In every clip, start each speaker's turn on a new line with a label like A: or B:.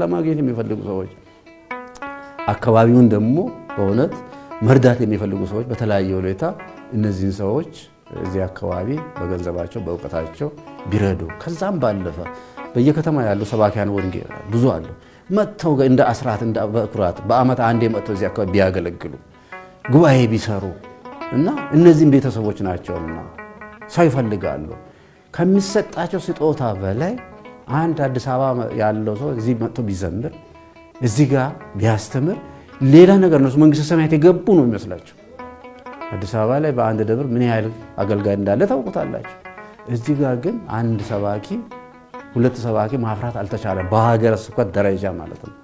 A: ለማግኘት የሚፈልጉ ሰዎች፣ አካባቢውን ደግሞ በእውነት መርዳት የሚፈልጉ ሰዎች በተለያየ ሁኔታ እነዚህን ሰዎች እዚህ አካባቢ በገንዘባቸው በእውቀታቸው ቢረዱ፣ ከዛም ባለፈ በየከተማ ያሉ ሰባኪያን ወንጌል ብዙ አሉ። መጥተው እንደ አስራት እንደ በኩራት በዓመት አንዴ መጥተው እዚህ አካባቢ ቢያገለግሉ፣ ጉባኤ ቢሰሩ እና እነዚህም ቤተሰቦች ናቸውና ሰው ይፈልጋሉ። ከሚሰጣቸው ስጦታ በላይ አንድ አዲስ አበባ ያለው ሰው እዚህ መጥቶ ቢዘምር፣ እዚህ ጋር ቢያስተምር ሌላ ነገር ነው። መንግስተ ሰማያት የገቡ ነው የሚመስላቸው። አዲስ አበባ ላይ በአንድ ደብር ምን ያህል አገልጋይ እንዳለ ታውቁታላችሁ። እዚህ ጋር ግን አንድ ሰባኪ ሁለት ሰባኪ ማፍራት አልተቻለም፣ በሀገረ ስብከት ደረጃ ማለት ነው።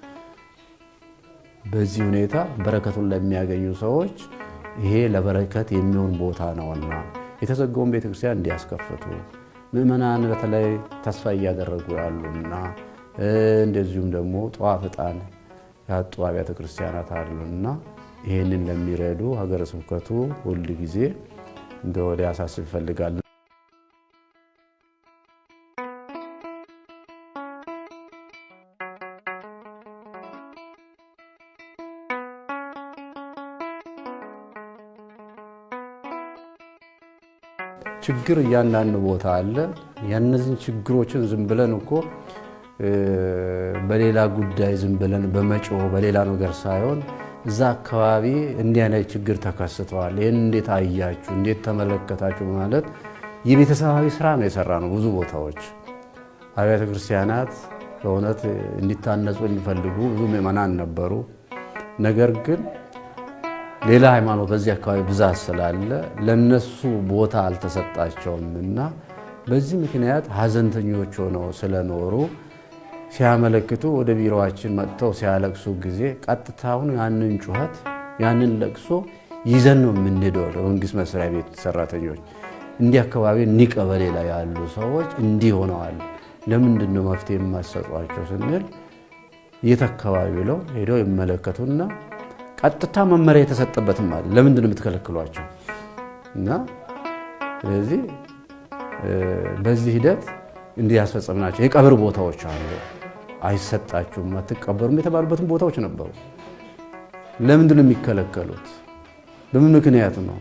A: በዚህ ሁኔታ በረከቱን ለሚያገኙ ሰዎች ይሄ ለበረከት የሚሆን ቦታ ነውና የተዘጋውን ቤተክርስቲያን እንዲያስከፍቱ፣ ምእመናን በተለይ ተስፋ እያደረጉ ያሉና እንደዚሁም ደግሞ ጧፍ ዕጣን ያጡ አብያተ ክርስቲያናት አሉና ይህንን ለሚረዱ ሀገረ ስብከቱ ሁል ጊዜ እንደ ሊያሳስብ ይፈልጋል። ችግር እያንዳንዱ ቦታ አለ። ያነዚህን ችግሮችን ዝም ብለን እኮ በሌላ ጉዳይ ዝም ብለን በመጮህ በሌላ ነገር ሳይሆን እዛ አካባቢ እንዲህ አይነት ችግር ተከስተዋል፣ ይህን እንዴት አያችሁ፣ እንዴት ተመለከታችሁ ማለት የቤተሰባዊ ስራ ነው የሰራ ነው። ብዙ ቦታዎች አብያተ ክርስቲያናት በእውነት እንዲታነጹ የሚፈልጉ ብዙ ምዕመናን ነበሩ። ነገር ግን ሌላ ሃይማኖት በዚህ አካባቢ ብዛት ስላለ ለነሱ ቦታ አልተሰጣቸውም እና በዚህ ምክንያት ሀዘንተኞች ሆነው ስለኖሩ ሲያመለክቱ ወደ ቢሮዋችን መጥተው ሲያለቅሱ ጊዜ ቀጥታውን ያንን ጩኸት ያንን ለቅሶ ይዘን ነው የምንሄደው። ለመንግስት መስሪያ ቤት ሰራተኞች እንዲህ አካባቢ እንዲህ ቀበሌ ላይ ያሉ ሰዎች እንዲህ ሆነዋል፣ ለምንድን ነው መፍትሄ የማሰጧቸው ስንል የት አካባቢ ብለው ሄደው ይመለከቱና ቀጥታ መመሪያ የተሰጠበትም አለ። ለምንድን ነው የምትከለክሏቸው? እና ስለዚህ በዚህ ሂደት እንዲህ ያስፈጸምናቸው የቀብር ቦታዎች አሉ። አይሰጣችሁም፣ አትቀበሩም የተባሉበትም ቦታዎች ነበሩ። ለምንድን ነው የሚከለከሉት? በምን ምክንያት ነው?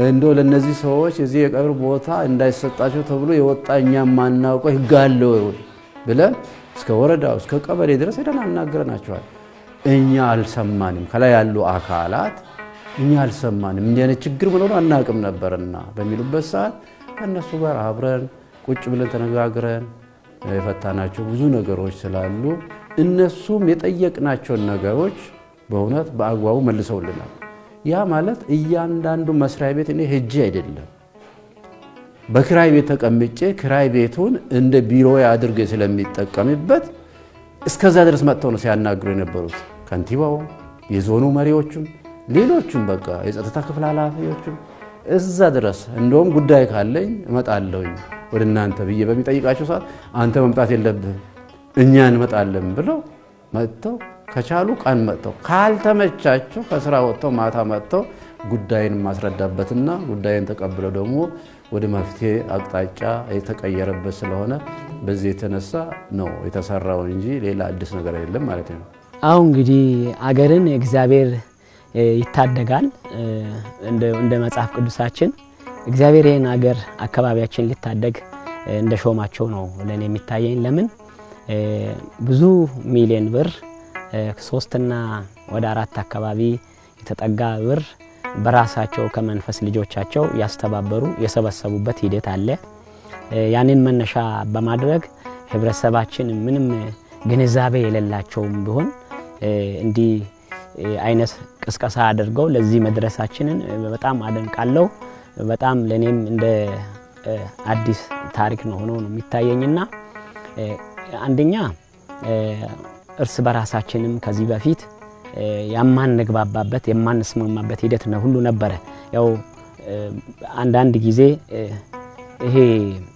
A: እንደው ለእነዚህ ሰዎች የዚህ የቀብር ቦታ እንዳይሰጣቸው ተብሎ የወጣ እኛ የማናውቀው ሕግ አለ ወይ ብለን እስከ ወረዳው እስከ ቀበሌ ድረስ ሄደን አናግረናቸዋል። እኛ አልሰማንም፣ ከላይ ያሉ አካላት እኛ አልሰማንም፣ እንዲህ አይነት ችግር መኖሩ አናውቅም ነበርና በሚሉበት ሰዓት ከእነሱ ጋር አብረን ቁጭ ብለን ተነጋግረን የፈታናቸው ብዙ ነገሮች ስላሉ እነሱም የጠየቅናቸውን ነገሮች በእውነት በአግባቡ መልሰውልናል። ያ ማለት እያንዳንዱ መስሪያ ቤት እኔ ሄጄ አይደለም፣ በክራይ ቤት ተቀምጬ ክራይ ቤቱን እንደ ቢሮ አድርጌ ስለሚጠቀምበት እስከዛ ድረስ መጥተው ነው ሲያናግሩ የነበሩት። ከንቲባው፣ የዞኑ መሪዎቹም፣ ሌሎቹም በቃ የጸጥታ ክፍል ኃላፊዎቹም እዛ ድረስ፣ እንደውም ጉዳይ ካለኝ እመጣለሁኝ ወደ እናንተ ብዬ በሚጠይቃቸው ሰዓት አንተ መምጣት የለብህም እኛ እንመጣለን ብለው መጥተው፣ ከቻሉ ቀን መጥተው ካልተመቻቸው ከስራ ወጥተው ማታ መጥተው ጉዳይን ማስረዳበትና ጉዳይን ተቀብለው ደግሞ ወደ መፍትሄ አቅጣጫ የተቀየረበት ስለሆነ በዚህ የተነሳ ነው የተሰራው እንጂ ሌላ አዲስ ነገር አይደለም ማለት ነው።
B: አሁን እንግዲህ አገርን እግዚአብሔር ይታደጋል። እንደ መጽሐፍ ቅዱሳችን እግዚአብሔር ይህን አገር አካባቢያችን ሊታደግ እንደ ሾማቸው ነው ለእኔ የሚታየኝ። ለምን ብዙ ሚሊዮን ብር 3ና ወደ 4 አካባቢ የተጠጋ ብር በራሳቸው ከመንፈስ ልጆቻቸው ያስተባበሩ የሰበሰቡበት ሂደት አለ። ያንን መነሻ በማድረግ ህብረተሰባችን ምንም ግንዛቤ የሌላቸውም ቢሆን እንዲህ አይነት ቅስቀሳ አድርገው ለዚህ መድረሳችንን በጣም አደንቃለሁ። በጣም ለኔም እንደ አዲስ ታሪክ ነው ሆኖ ነው የሚታየኝና አንደኛ እርስ በራሳችንም ከዚህ በፊት የማንግባባበት የማንስማማበት ሂደት ነው ሁሉ ነበረ። ያው አንዳንድ ጊዜ ይሄ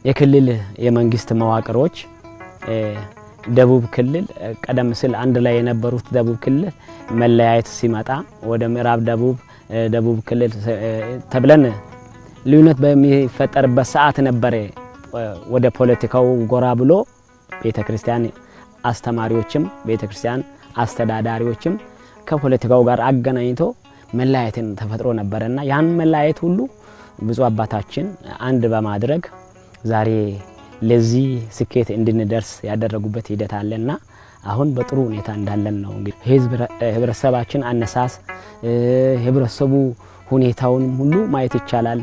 B: የክልል የመንግስት መዋቅሮች ደቡብ ክልል ቀደም ሲል አንድ ላይ የነበሩት ደቡብ ክልል መለያየት ሲመጣ ወደ ምዕራብ ደቡብ ደቡብ ክልል ተብለን ልዩነት በሚፈጠርበት ሰዓት ነበረ ወደ ፖለቲካው ጎራ ብሎ ቤተክርስቲያን አስተማሪዎችም ቤተክርስቲያን አስተዳዳሪዎችም ከፖለቲካው ጋር አገናኝቶ መለያየትን ተፈጥሮ ነበርና ያን መለያየት ሁሉ ብፁዕ አባታችን አንድ በማድረግ ዛሬ ለዚህ ስኬት እንድንደርስ ያደረጉበት ሂደት አለና አሁን በጥሩ ሁኔታ እንዳለን ነው። እንግዲህ ህብረተሰባችን አነሳስ ህብረተሰቡ ሁኔታውን ሁሉ ማየት ይቻላል።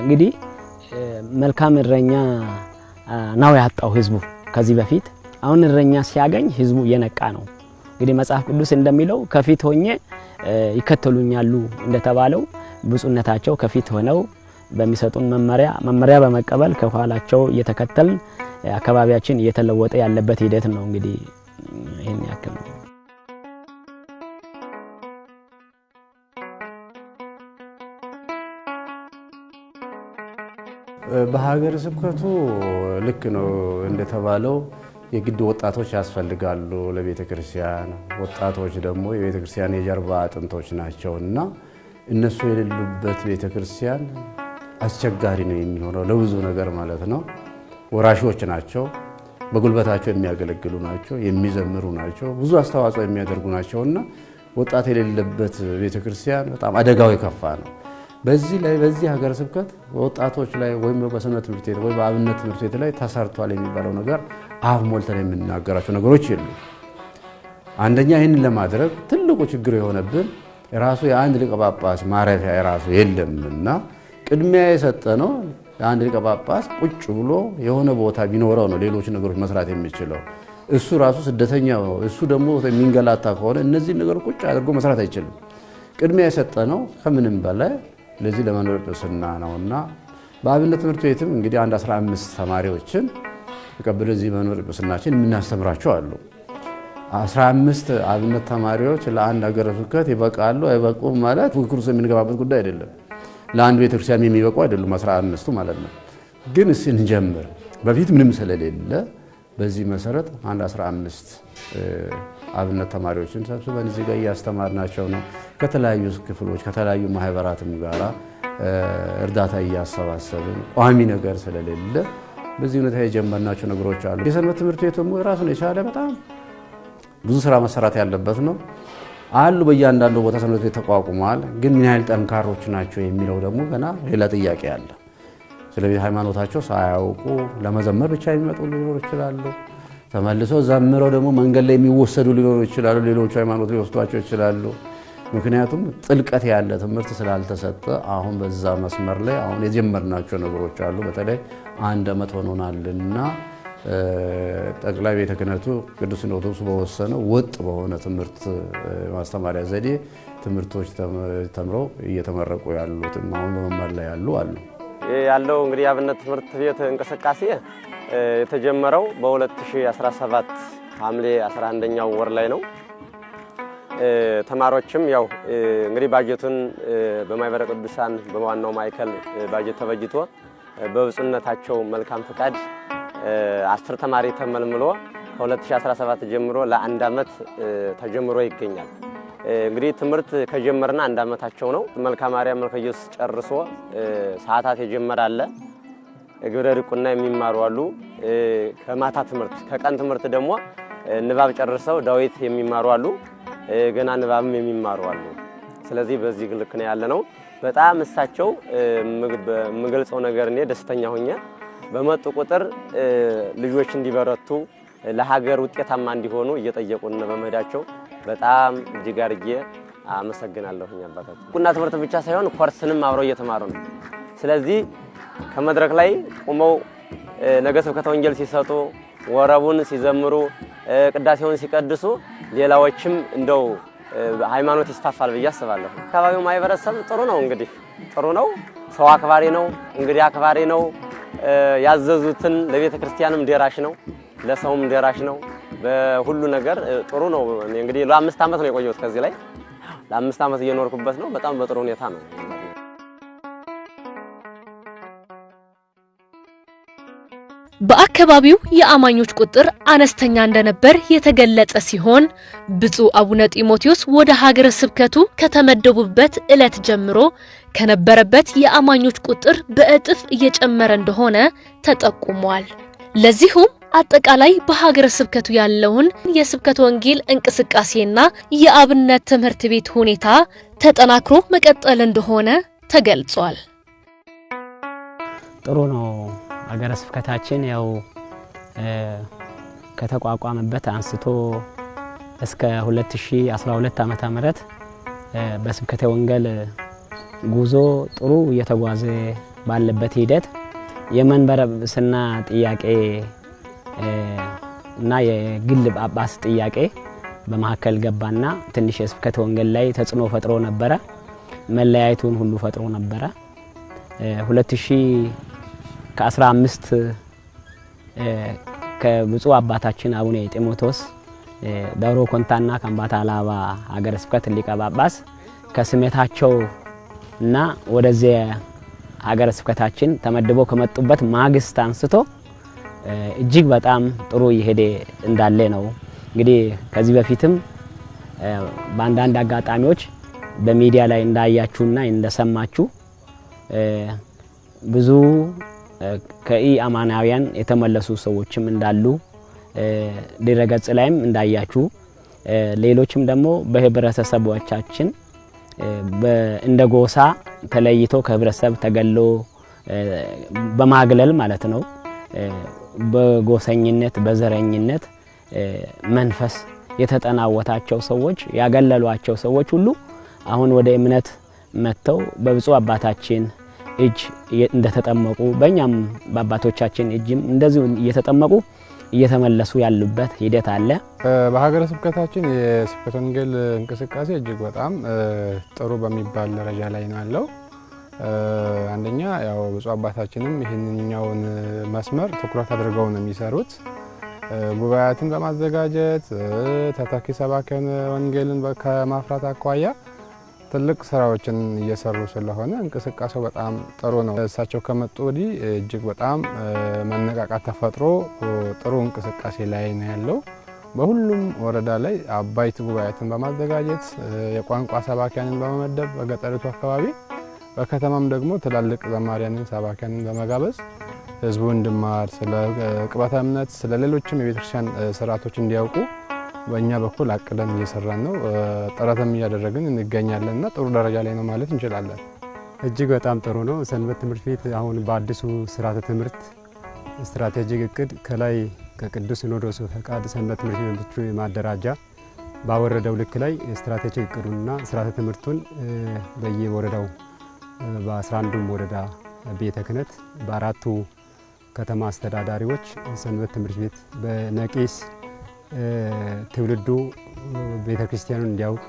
B: እንግዲህ መልካም እረኛ ነው ያጣው ህዝቡ ከዚህ በፊት። አሁን እረኛ ሲያገኝ ህዝቡ የነቃ ነው። እንግዲህ መጽሐፍ ቅዱስ እንደሚለው ከፊት ሆኜ ይከተሉኛሉ እንደተባለው ብፁዕነታቸው ከፊት ሆነው በሚሰጡን መመሪያ በመቀበል ከኋላቸው እየተከተልን አካባቢያችን እየተለወጠ ያለበት ሂደት ነው። እንግዲህ ይሄን ያክል ነው።
A: በሀገረ ስብከቱ ልክ ነው እንደተባለው የግድ ወጣቶች ያስፈልጋሉ ለቤተክርስቲያን። ወጣቶች ደግሞ የቤተክርስቲያን የጀርባ አጥንቶች ናቸውና እነሱ የሌሉበት ቤተክርስቲያን አስቸጋሪ ነው የሚሆነው ለብዙ ነገር ማለት ነው። ወራሾች ናቸው፣ በጉልበታቸው የሚያገለግሉ ናቸው፣ የሚዘምሩ ናቸው፣ ብዙ አስተዋጽኦ የሚያደርጉ ናቸውና ወጣት የሌለበት ቤተክርስቲያን በጣም አደጋው የከፋ ነው። በዚህ ላይ በዚህ ሀገረ ስብከት ወጣቶች ላይ ወይም በሰንበት ትምህርት ቤት ወይ በአብነት ትምህርት ቤት ላይ ተሰርቷል የሚባለው ነገር አፍ ሞልተን የምንናገራቸው ነገሮች የሉም። አንደኛ ይህንን ለማድረግ ትልቁ ችግር የሆነብን ራሱ የአንድ ሊቀ ጳጳስ ማረፊያ የራሱ የለምና ቅድሚያ የሰጠነው የአንድ ሊቀ ጳጳስ ቁጭ ብሎ የሆነ ቦታ ቢኖረው ነው ሌሎች ነገሮች መስራት የሚችለው። እሱ ራሱ ስደተኛ ነው፣ እሱ ደግሞ የሚንገላታ ከሆነ እነዚህን ነገሮች ቁጭ አድርጎ መስራት አይችልም። ቅድሚያ የሰጠነው ከምንም በላይ ለዚህ ለመንበረ ጵጵስና ነውና በአብነት ትምህርት ቤትም እንግዲህ አንድ 15 ተማሪዎችን ተቀብለን እዚህ መንበረ ጵጵስናችን የምናስተምራቸው አሉ። 15 አብነት ተማሪዎች ለአንድ ሀገረ ስብከት ይበቃሉ አይበቁም ማለት ፉክክር ውስጥ የምንገባበት ጉዳይ አይደለም። ለአንድ ቤተክርስቲያን የሚበቁ አይደሉም 15ቱ ማለት ነው። ግን እስኪ እንጀምር፣ በፊት ምንም ስለሌለ በዚህ መሰረት አንድ 15 አብነት ተማሪዎችን ሰብስበን እዚህ ጋር እያስተማርናቸው ነው። ከተለያዩ ክፍሎች ከተለያዩ ማህበራትም ጋራ እርዳታ እያሰባሰብን ቋሚ ነገር ስለሌለ በዚህ ሁኔታ የጀመርናቸው ነገሮች አሉ። የሰንበት ትምህርት ቤት ደግሞ ራሱን የቻለ በጣም ብዙ ስራ መሰራት ያለበት ነው። አሉ በእያንዳንዱ ቦታ ሰንበት ቤት ተቋቁሟል። ግን ምን ያህል ጠንካሮች ናቸው የሚለው ደግሞ ገና ሌላ ጥያቄ አለ። ስለዚህ ሃይማኖታቸው ሳያውቁ ለመዘመር ብቻ የሚመጡ ሊኖሩ ይችላሉ። ተመልሰው ዘምረው ደግሞ መንገድ ላይ የሚወሰዱ ሊኖሩ ይችላሉ። ሌሎቹ ሃይማኖት ሊወስዷቸው ይችላሉ። ምክንያቱም ጥልቀት ያለ ትምህርት ስላልተሰጠ አሁን በዛ መስመር ላይ አሁን የጀመርናቸው ነገሮች አሉ። በተለይ አንድ ዓመት ሆኖናልና ጠቅላይ ቤተ ክህነቱ ቅዱስ ሲኖዶሱ በወሰነው ወጥ በሆነ ትምህርት ማስተማሪያ ዘዴ ትምህርቶች ተምረው እየተመረቁ ያሉትም አሁን በመማር ላይ ያሉ አሉ።
C: ያለው እንግዲህ የአብነት ትምህርት ቤት እንቅስቃሴ የተጀመረው በ2017 ሐምሌ 11ኛው ወር ላይ ነው። ተማሪዎችም ያው እንግዲህ ባጀቱን በማህበረ ቅዱሳን በዋናው ማዕከል ባጀት ተበጅቶ በብፁዕነታቸው መልካም ፍቃድ 10 ተማሪ ተመልምሎ ከ2017 ጀምሮ ለአንድ ዓመት ተጀምሮ ይገኛል። እንግዲህ ትምህርት ከጀመርና አንድ ዓመታቸው ነው። መልክአ ማርያም መልክአ ኢየሱስ ጨርሶ ሰዓታት የጀመረ አለ። ግብረ ዲቁና የሚማሩ አሉ። ከማታ ትምህርት ከቀን ትምህርት ደግሞ ንባብ ጨርሰው ዳዊት የሚማሩ አሉ። ገና ንባብም የሚማሩ አሉ። ስለዚህ በዚህ ልክ ነው ያለነው። በጣም እሳቸው የምገልጸው ነገር እኔ ደስተኛ ሆኜ በመጡ ቁጥር ልጆች እንዲበረቱ ለሀገር ውጤታማ እንዲሆኑ እየጠየቁን በመሄዳቸው በጣም እጅግ አድርጌ አመሰግናለሁ። አባታችን ዲቁና ትምህርት ብቻ ሳይሆን ኮርስንም አብረው እየተማሩ ነው። ስለዚህ ከመድረክ ላይ ቆመው ነገ ስብከተ ወንጌል ሲሰጡ፣ ወረቡን ሲዘምሩ፣ ቅዳሴውን ሲቀድሱ ሌላዎችም እንደው ሃይማኖት ይስፋፋል ብዬ አስባለሁ። አካባቢው ማህበረሰብ ጥሩ ነው፣ እንግዲህ ጥሩ ነው። ሰው አክባሪ ነው፣ እንግዲህ አክባሪ ነው። ያዘዙትን ለቤተ ክርስቲያንም ደራሽ ነው፣ ለሰውም ደራሽ ነው። በሁሉ ነገር ጥሩ ነው። እንግዲህ ለ5 ዓመት ነው የቆየሁት ከዚህ ላይ ለ5 ዓመት እየኖርኩበት ነው። በጣም በጥሩ ሁኔታ ነው።
D: በአካባቢው የአማኞች ቁጥር አነስተኛ እንደነበር የተገለጸ ሲሆን ብፁዕ አቡነ ጢሞቴዎስ ወደ ሀገረ ስብከቱ ከተመደቡበት ዕለት ጀምሮ ከነበረበት የአማኞች ቁጥር በእጥፍ እየጨመረ እንደሆነ ተጠቁሟል። ለዚሁም አጠቃላይ በሀገረ ስብከቱ ያለውን የስብከተ ወንጌል እንቅስቃሴና የአብነት ትምህርት ቤት ሁኔታ ተጠናክሮ መቀጠል እንደሆነ ተገልጿል።
B: ጥሩ ነው። ሀገረ ስብከታችን ያው ከተቋቋመበት አንስቶ እስከ 2012 ዓመተ ምህረት በስብከተ ወንጌል ጉዞ ጥሩ እየተጓዘ ባለበት ሂደት የመንበረ ጵጵስና ጥያቄ እና የግል ጳጳስ ጥያቄ በመካከል ገባና ትንሽ የስብከተ ወንጌል ላይ ተጽዕኖ ፈጥሮ ነበረ። መለያየቱን ሁሉ ፈጥሮ ነበረ። 2015 ከብፁዕ አባታችን አቡነ ጢሞቴዎስ ዳውሮ ኮንታና ከምባታ አላባ ሀገረ ስብከት ሊቀ ጳጳስ ከስሜታቸው እና ወደዚህ ሀገረ ስብከታችን ተመድቦ ከመጡበት ማግስት አንስቶ እጅግ በጣም ጥሩ እየሄደ እንዳለ ነው። እንግዲህ ከዚህ በፊትም በአንዳንድ አጋጣሚዎች በሚዲያ ላይ እንዳያችሁና እንደሰማችሁ ብዙ ከኢአማናውያን የተመለሱ ሰዎችም እንዳሉ ድረገጽ ላይም እንዳያችሁ፣ ሌሎችም ደግሞ በህብረተሰቦቻችን እንደ ጎሳ ተለይቶ ከህብረተሰብ ተገሎ በማግለል ማለት ነው፣ በጎሰኝነት በዘረኝነት መንፈስ የተጠናወታቸው ሰዎች ያገለሏቸው ሰዎች ሁሉ አሁን ወደ እምነት መጥተው በብፁዕ አባታችን እጅ እንደተጠመቁ በእኛም በአባቶቻችን እጅም እንደዚሁ እየተጠመቁ እየተመለሱ ያሉበት ሂደት አለ።
E: በሀገረ ስብከታችን የስብከተ ወንጌል እንቅስቃሴ እጅግ በጣም ጥሩ በሚባል ደረጃ ላይ ነው ያለው። አንደኛ ያው ብፁዕ አባታችንም ይህንኛውን መስመር ትኩረት አድርገው ነው የሚሰሩት። ጉባኤያትን በማዘጋጀት ተተኪ ሰባኪያነ ወንጌልን ከማፍራት አኳያ ትልቅ ስራዎችን እየሰሩ ስለሆነ እንቅስቃሴው በጣም ጥሩ ነው። እሳቸው ከመጡ ወዲህ እጅግ በጣም መነቃቃት ተፈጥሮ ጥሩ እንቅስቃሴ ላይ ነው ያለው። በሁሉም ወረዳ ላይ አባይት ጉባኤያትን በማዘጋጀት የቋንቋ ሰባኪያንን በመመደብ በገጠሪቱ አካባቢ፣ በከተማም ደግሞ ትላልቅ ዘማሪያንን ሰባኪያንን በመጋበዝ ህዝቡ እንዲማር ስለ ቅባተ እምነት፣ ስለ ሌሎችም የቤተክርስቲያን ስርዓቶች እንዲያውቁ በእኛ በኩል አቅደን እየሰራን ነው። ጥረትም እያደረግን እንገኛለን እና ጥሩ ደረጃ ላይ ነው ማለት እንችላለን።
F: እጅግ በጣም ጥሩ ነው። ሰንበት ትምህርት ቤት አሁን በአዲሱ ስርዓተ ትምህርት ስትራቴጂክ እቅድ ከላይ ከቅዱስ ሲኖዶሱ ፈቃድ ሰንበት ትምህርት ቤቶቹ የማደራጃ ባወረደው ልክ ላይ ስትራቴጂክ እቅዱንና ስርዓተ ትምህርቱን በየወረዳው በ11ዱም ወረዳ ቤተ ክህነት በአራቱ ከተማ አስተዳዳሪዎች ሰንበት ትምህርት ቤት በነቂስ ትውልዱ ቤተክርስቲያኑን እንዲያውቅ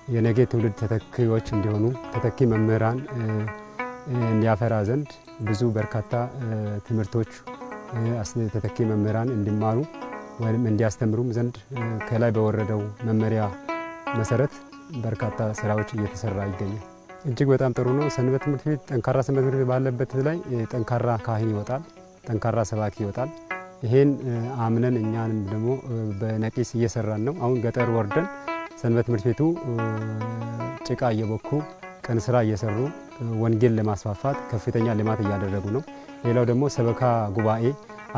F: የነገ ትውልድ ተተኪዎች እንዲሆኑ ተተኪ መምህራን እንዲያፈራ ዘንድ ብዙ በርካታ ትምህርቶች ተተኪ መምህራን እንዲማሩ ወይም እንዲያስተምሩም ዘንድ ከላይ በወረደው መመሪያ መሰረት በርካታ ስራዎች እየተሰራ ይገኛል። እጅግ በጣም ጥሩ ነው። ሰንበት ትምህርት ቤት ጠንካራ ሰንበት ትምህርት ቤት ባለበት ላይ ጠንካራ ካህን ይወጣል፣ ጠንካራ ሰባኪ ይወጣል። ይሄን አምነን እኛንም ደግሞ በነቂስ እየሰራን ነው። አሁን ገጠር ወርደን ሰንበት ትምህርት ቤቱ ጭቃ እየቦኩ ቀን ስራ እየሰሩ ወንጌል ለማስፋፋት ከፍተኛ ልማት እያደረጉ ነው። ሌላው ደግሞ ሰበካ ጉባኤ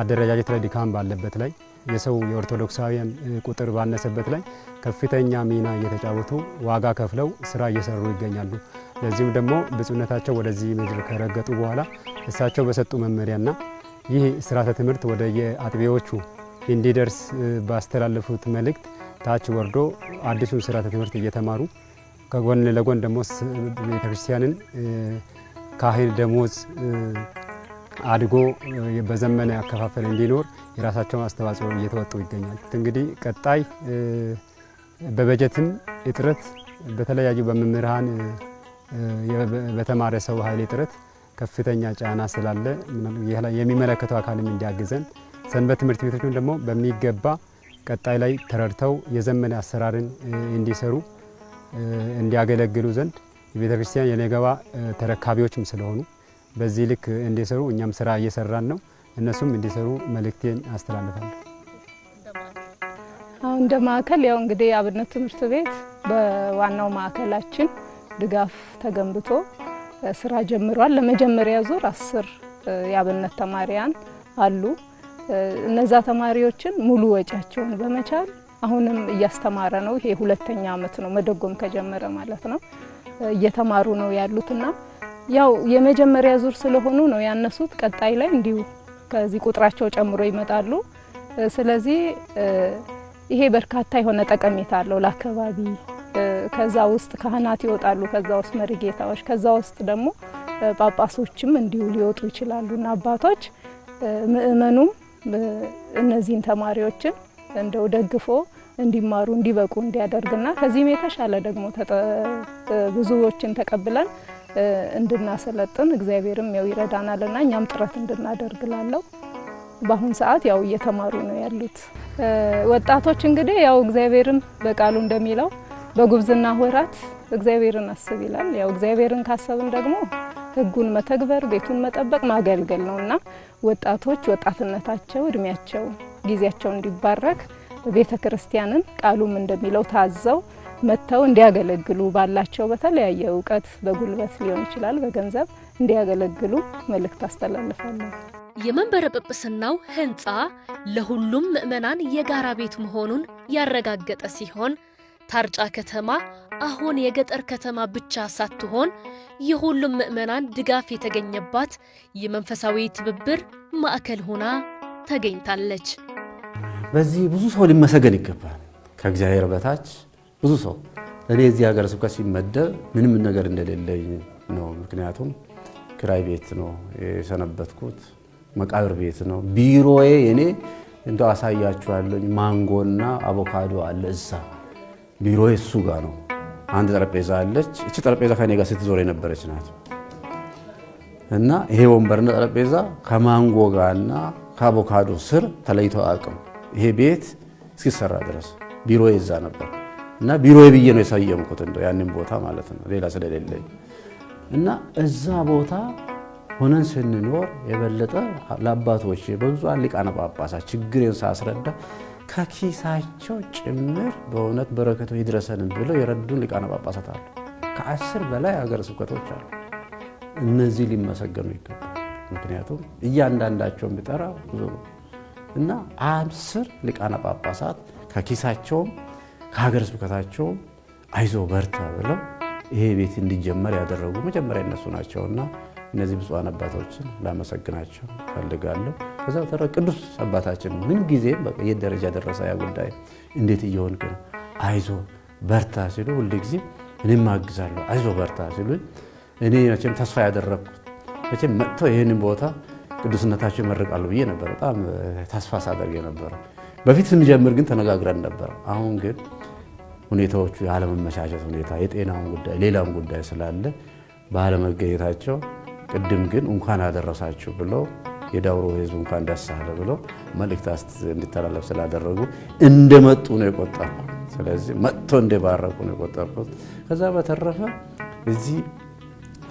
F: አደረጃጀት ላይ ድካም ባለበት ላይ የሰው የኦርቶዶክሳውያን ቁጥር ባነሰበት ላይ ከፍተኛ ሚና እየተጫወቱ ዋጋ ከፍለው ስራ እየሰሩ ይገኛሉ። ለዚህም ደግሞ ብፁዕነታቸው ወደዚህ ምድር ከረገጡ በኋላ እሳቸው በሰጡ መመሪያና ይህ ስርዓተ ትምህርት ወደ የአጥቢያዎቹ እንዲደርስ ባስተላለፉት መልእክት ታች ወርዶ አዲሱን ስርዓተ ትምህርት እየተማሩ ከጎን ለጎን ደግሞ ቤተክርስቲያንን ካህን ደሞዝ አድጎ በዘመነ አከፋፈል እንዲኖር የራሳቸውን አስተዋጽኦ እየተወጡ ይገኛል። እንግዲህ ቀጣይ በበጀትም እጥረት በተለያዩ በመምህራን በተማረ ሰው ኃይል እጥረት ከፍተኛ ጫና ስላለ የሚመለከተው አካልም እንዲያግዘን ሰንበት ትምህርት ቤቶችም ደግሞ በሚገባ ቀጣይ ላይ ተረድተው የዘመነ አሰራርን እንዲሰሩ እንዲያገለግሉ ዘንድ የቤተክርስቲያን የነገዋ ተረካቢዎችም ስለሆኑ በዚህ ልክ እንዲሰሩ እኛም ስራ እየሰራን ነው። እነሱም እንዲሰሩ መልእክቴን አስተላልፋለሁ።
G: አሁን እንደ ማዕከል ያው እንግዲህ አብነት ትምህርት ቤት በዋናው ማዕከላችን ድጋፍ ተገንብቶ ስራ ጀምሯል። ለመጀመሪያ ዙር 10 የአብነት ተማሪያን አሉ። እነዛ ተማሪዎችን ሙሉ ወጪያቸውን በመቻል አሁንም እያስተማረ ነው። ይሄ ሁለተኛ አመት ነው መደጎም ከጀመረ ማለት ነው። እየተማሩ ነው ያሉትና ያው የመጀመሪያ ዙር ስለሆኑ ነው ያነሱት። ቀጣይ ላይ እንዲሁ ከዚህ ቁጥራቸው ጨምሮ ይመጣሉ። ስለዚህ ይሄ በርካታ የሆነ ጠቀሜታ አለው ለአካባቢ። ከዛ ውስጥ ካህናት ይወጣሉ፣ ከዛ ውስጥ መሪጌታዎች፣ ከዛ ውስጥ ደግሞ ጳጳሶችም እንዲሁ ሊወጡ ይችላሉና አባቶች ምእመኑም እነዚህን ተማሪዎችን እንደው ደግፎ እንዲማሩ እንዲበቁ እንዲያደርግና ከዚህም የተሻለ ደግሞ ብዙዎችን ተቀብለን እንድናሰለጥን እግዚአብሔርም ያው ይረዳናልና እኛም ጥረት እንድናደርግ እላለሁ። በአሁን ሰዓት ያው እየተማሩ ነው ያሉት ወጣቶች። እንግዲህ ያው እግዚአብሔርም በቃሉ እንደሚለው በጉብዝና ወራት እግዚአብሔርን አስብ ይላል። ያው እግዚአብሔርን ካሰብን ደግሞ ሕጉን መተግበር፣ ቤቱን መጠበቅ፣ ማገልገል ነውና ወጣቶች ወጣትነታቸው፣ እድሜያቸው፣ ጊዜያቸው እንዲባረክ ቤተክርስቲያንን ቃሉም እንደሚለው ታዘው መጥተው እንዲያገለግሉ ባላቸው በተለያየ እውቀት በጉልበት ሊሆን ይችላል በገንዘብ እንዲያገለግሉ መልእክት አስተላልፋለሁ።
D: የመንበረ ጵጵስናው ህንፃ ለሁሉም ምዕመናን የጋራ ቤት መሆኑን ያረጋገጠ ሲሆን ታርጫ ከተማ አሁን የገጠር ከተማ ብቻ ሳትሆን የሁሉም ምዕመናን ድጋፍ የተገኘባት የመንፈሳዊ ትብብር ማዕከል ሆና ተገኝታለች።
A: በዚህ ብዙ ሰው ሊመሰገን ይገባል። ከእግዚአብሔር በታች ብዙ ሰው እኔ እዚህ ሀገረ ስብከት ሲመደብ ምንም ነገር እንደሌለኝ ነው። ምክንያቱም ክራይ ቤት ነው የሰነበትኩት፣ መቃብር ቤት ነው ቢሮዬ። እኔ እንደው አሳያችኋለሁ፣ ማንጎና አቮካዶ አለ እዛ ቢሮዬ፣ እሱ ጋር ነው። አንድ ጠረጴዛ አለች። እቺ ጠረጴዛ ከኔ ጋር ስትዞር የነበረች ናት። እና ይሄ ወንበርና ጠረጴዛ ከማንጎ ጋርና ከአቮካዶ ስር ተለይቶ አያውቅም። ይሄ ቤት እስኪሰራ ድረስ ቢሮዬ እዛ ነበር እና ቢሮዬ ብዬ ነው የሰየምኩት፣ እንደው ያንን ቦታ ማለት ነው፣ ሌላ ስለሌለኝ። እና እዛ ቦታ ሆነን ስንኖር የበለጠ ለአባቶች በብዙሃን ሊቃነ ጳጳሳት ችግሬን ሳስረዳ ከኪሳቸው ጭምር በእውነት በረከቱ ይድረሰን ብለው የረዱን ሊቃነ ጳጳሳት አሉ። ከ10 በላይ ሀገረ ስብከቶች አሉ። እነዚህ ሊመሰገኑ ይገባል። ምክንያቱም እያንዳንዳቸውን ቢጠራ ብዙ ነው እና 10 ሊቃነ ጳጳሳት ከኪሳቸውም ከሀገረ ስብከታቸውም አይዞ በርታ ብለው ይሄ ቤት እንዲጀመር ያደረጉ መጀመሪያ እነሱ ናቸውና እነዚህ ብፁዓን አባቶችን ላመሰግናቸው ፈልጋለሁ። ከዛ በተረፈ ቅዱስ አባታችን ምን ጊዜም በቃ የት ደረጃ ደረሰ ያ ጉዳይ እንዴት እየሆንክ ነው፣ አይዞ በርታ ሲሉ ሁል ጊዜ እኔም አግዛለሁ፣ አይዞ በርታ ሲሉ እኔ መቼም ተስፋ ያደረግኩት መቼም መጥተው ይህንን ቦታ ቅዱስነታቸው ይመርቃሉ ብዬ ነበር በጣም ተስፋ ሳደርግ የነበረው። በፊት ስንጀምር ግን ተነጋግረን ነበር። አሁን ግን ሁኔታዎቹ ያለመመቻቸት ሁኔታ፣ የጤናውን ጉዳይ፣ ሌላም ጉዳይ ስላለ ባለመገኘታቸው፣ ቅድም ግን እንኳን አደረሳችሁ ብለው የዳውሮ ሕዝብ እንኳን ደስ አለ ብለው መልእክት እንዲተላለፍ ስላደረጉ እንደመጡ ነው የቆጠርኩት። ስለዚህ መጥቶ እንደባረኩ ነው የቆጠርኩት። ከዛ በተረፈ እዚህ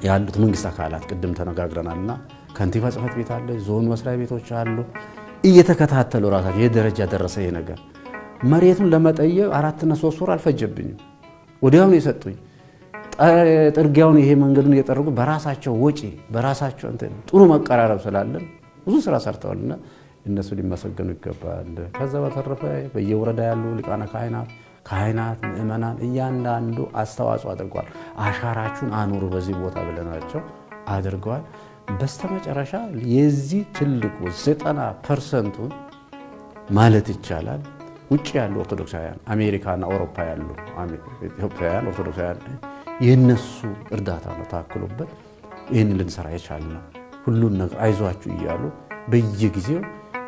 A: ያሉት መንግስት አካላት ቅድም ተነጋግረናልና ከንቲባ ጽሕፈት ቤት አለ፣ ዞን መስሪያ ቤቶች አሉ። እየተከታተሉ ራሳቸው የደረጃ ደረሰ ይሄ ነገር መሬቱን ለመጠየቅ 4 እና 3 ወር አልፈጀብኝም። ወዲያውኑ የሰጡኝ ጥርጊያውን ይሄ መንገዱን እየጠረጉ በራሳቸው ወጪ በራሳቸው እንትን ጥሩ መቀራረብ ስላለን ብዙ ስራ ሰርተዋልና እነሱ ሊመሰገኑ ይገባል። ከዛ በተረፈ በየወረዳ ያሉ ሊቃነ ካህናት፣ ካህናት፣ ምእመናን እያንዳንዱ አስተዋጽኦ አድርጓል። አሻራችሁን አኑሩ በዚህ ቦታ ብለናቸው አድርገዋል። በስተመጨረሻ የዚህ ትልቁ 90%ቱን ማለት ይቻላል ውጭ ያሉ ኦርቶዶክሳውያን፣ አሜሪካና አውሮፓ ያሉ ኢትዮጵያውያን ኦርቶዶክሳውያን የነሱ እርዳታ ነው ታክሎበት ይህን ልንሰራ የቻልነው። ሁሉን ነገር አይዟችሁ እያሉ በየጊዜው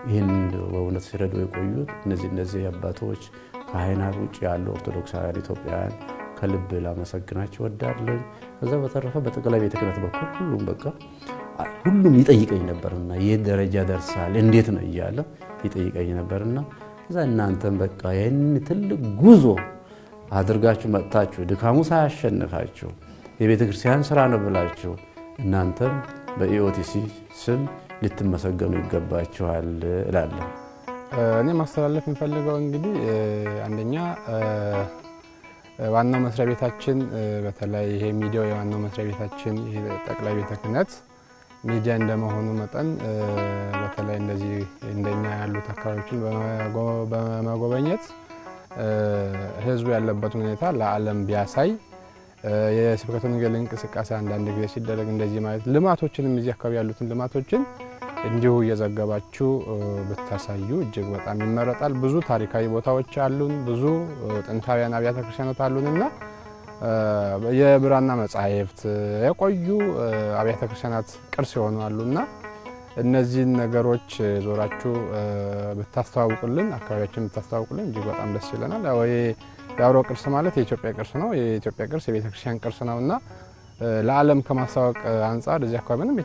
A: ይህን በእውነት ሲረዱ የቆዩት እነዚህ አባቶች፣ ካህናት፣ ውጭ ያሉ ኦርቶዶክሳውያን ኢትዮጵያውያን ከልብ ላመሰግናቸው እወዳለሁ። ከዛ በተረፈ በጠቅላይ ቤተ ክህነት በኩል ሁሉም በቃ ሁሉም ይጠይቀኝ ነበርና የት ደረጃ ደርሳል እንዴት ነው እያለ ይጠይቀኝ ነበርና ከዛ እናንተም በቃ ይህን ትልቅ ጉዞ አድርጋችሁ መጥታችሁ ድካሙ ሳያሸንፋችሁ የቤተ ክርስቲያን ስራ ነው ብላችሁ እናንተም በኢኦቲሲ ስም ልትመሰገኑ ይገባችኋል እላለሁ።
E: እኔ ማስተላለፍ የምፈልገው እንግዲህ አንደኛ ዋናው መስሪያ ቤታችን፣ በተለይ ይሄ ሚዲያው የዋናው መስሪያ ቤታችን ይሄ ጠቅላይ ቤተ ክህነት ሚዲያ እንደመሆኑ መጠን በተለይ እንደዚህ እንደኛ ያሉት አካባቢዎችን በመጎበኘት ህዝቡ ያለበት ሁኔታ ለዓለም ቢያሳይ፣ የስብከተ ወንጌል እንቅስቃሴ አንዳንድ ጊዜ ሲደረግ እንደዚህ ማለት ልማቶችንም እዚህ አካባቢ ያሉትን ልማቶችን እንዲሁ እየዘገባችሁ ብታሳዩ እጅግ በጣም ይመረጣል። ብዙ ታሪካዊ ቦታዎች አሉን፣ ብዙ ጥንታውያን አብያተ ክርስቲያናት አሉንና የብራና መጻሕፍት የቆዩ አብያተ ክርስቲያናት ቅርስ የሆኑ አሉና እነዚህን ነገሮች ዞራችሁ ብታስተዋውቁልን፣ አካባቢያችን ብታስተዋውቁልን እጅግ በጣም ደስ ይለናል። ያው የዳውሮ ቅርስ ማለት የኢትዮጵያ ቅርስ ነው። የኢትዮጵያ ቅርስ የቤተ ክርስቲያን ቅርስ ነውና ለዓለም ከማስተዋወቅ አንጻር እዚህ አካባቢ ምንም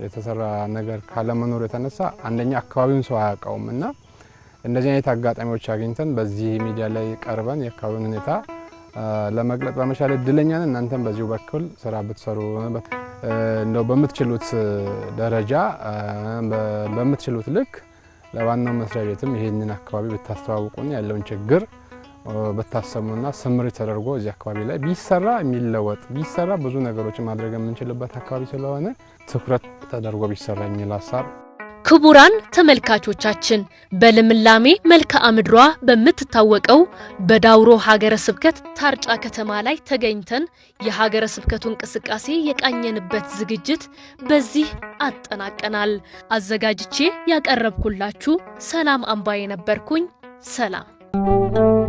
E: የተሰራ ነገር ካለመኖሩ የተነሳ አንደኛ አካባቢውን ሰው አያውቀውም እና እንደዚህ አይነት አጋጣሚዎች አግኝተን በዚህ ሚዲያ ላይ ቀርበን የአካባቢውን ሁኔታ ለመግለጽ በመቻል እድለኛ ነን። እናንተም በዚሁ በኩል ስራ ብትሰሩ እንደው በምትችሉት ደረጃ በምትችሉት ልክ ለዋናው መስሪያ ቤትም ይሄንን አካባቢ ብታስተዋውቁን ያለውን ችግር ብታሰሙና ስምሪት ተደርጎ እዚህ አካባቢ ላይ ቢሰራ የሚለወጥ ቢሰራ ብዙ ነገሮችን ማድረግ የምንችልበት አካባቢ ስለሆነ ትኩረት ተደርጎ ቢሰራ የሚል ሀሳብ።
D: ክቡራን ተመልካቾቻችን፣ በልምላሜ መልክዓ ምድሯ በምትታወቀው በዳውሮ ሀገረ ስብከት ታርጫ ከተማ ላይ ተገኝተን የሀገረ ስብከቱ እንቅስቃሴ የቃኘንበት ዝግጅት በዚህ አጠናቀናል። አዘጋጅቼ ያቀረብኩላችሁ ሰላም አምባዬ ነበርኩኝ። ሰላም።